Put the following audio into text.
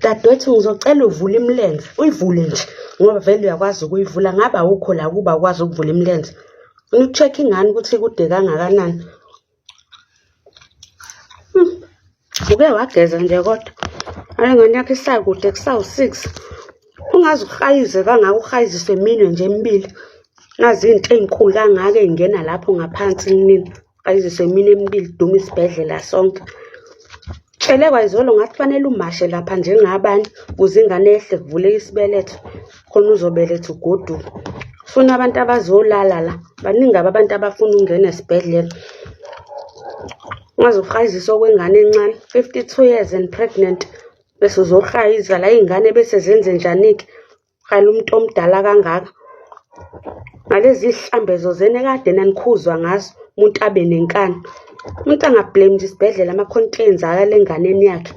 Dadewethu ngizocela uvule imilenze, uyivule nje ngoba vele uyakwazi ukuyivula. Ngabe awukho la kuba ukwazi ukuvula imilenze. Ufuna uku-check-a ingane ukuthi ikude kangakanani. Uke wageza nje kodwa. Hayi ingane yakho isakude kusawu-six. Ungaze uhayize kangaka uhayiziswe iminwe nje emibili. Nazi iy'nto ey'nkulu kangaka ey'ngena lapho ngaphansi kunini. Uhayiziswe iminwe emibili dume isibhedlela sonke. Tshele kwayizolo ngathi kufanele umashe lapha njengabanye ukuze ingane yehle kuvuleke isibeletho khona uzobeletha ugoduke. Funa abantu abazolala la, baningi kabi abantu abafuna ukungena esibhedlela. Ungaze uhayizise okwengane encane, 52 years and pregnant, bese uzohayiza la iy'ngane bese zenze njani-ke? Qala umuntu omdala kangaka. Ngalezi zihlambezo zenu ekade nanikhuzwa ngazo, umuntu abe nenkani. Umuntu angablame nje isibhedlela ama-contains akale enganeni yakhe.